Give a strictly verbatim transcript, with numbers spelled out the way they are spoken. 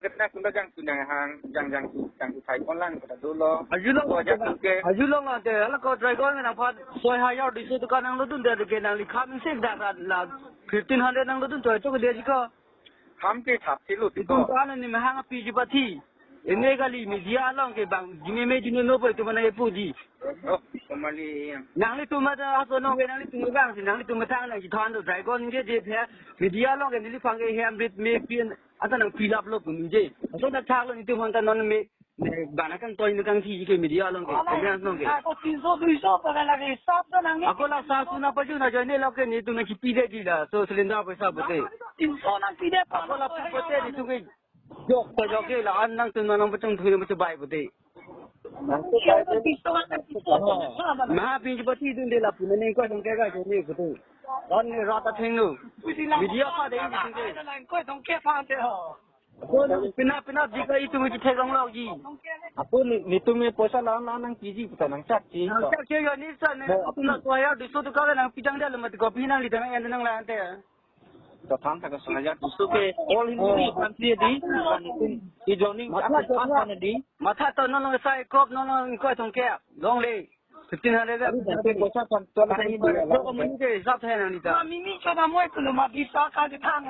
Ketna kunda jang sunang hang, jang jang su, jang su thai kon lang kata dolo. Ajulong Ko ajak ke. Ajulong ante, hala ko Dragon nang phat soi hajar duiso taka nanglo dun de ke nangli kham sik dak rat la fifteen hundred nanglo dun toi to ke de ko. Ham ke thap si lo Itum ko. Kan ni mahang api ji pathi. Ene kali media along ke bang jime me jine no poi tu mana epu ji. Oh, kemali yang. Nanglitum ada aso nong ke nanglitum bang si nanglitum thang nang ji than do Dragon ke de phe. Media along ke neli phang ke hem bit me pin ata nang pilap lo pun je. Aso na thak lo nitum hanta non me, me bana kan toi nang si ke media along ke. Kami asong ke. Ako tinso duiso pa lagi sab to nang ni. Ako la sa suna pa ju na join lo ke nitum nang kipi de ji la. So cylinder pa sa bote. Tinso nang pide pa. Ako la pu bote nitum ke. Jok to jok ke la an nangtum nang pachung thui nang pachu bai bote. Maha pinji pathi dun de la pun ne ko jong ke ga jong ne bote. An ne rata theng nu. Media pa de ni theng ke. Ko jong ke pa te ho. Ko pina pina di ka itum ji thek long lok ji. Ako ni nitum me poisa la nang nang piji puta nang chak ji. Nang chak ji yo ni sa ne. Atum la toya duiso taka nang pidang de la mat ko pi nangli tang en nang la ante. To tham thak so hajar duiso ke all Hindi country di. Nitum e joining Matha apa to apa na di. Matha to non long sai kop non long ko tong ke. Long le. Fifteen hundred. Aru jate poisa pan to la. Ko muni ke sab hai nang ni ta. Ma mimi choba moi kulo ma bisa ka ke thang.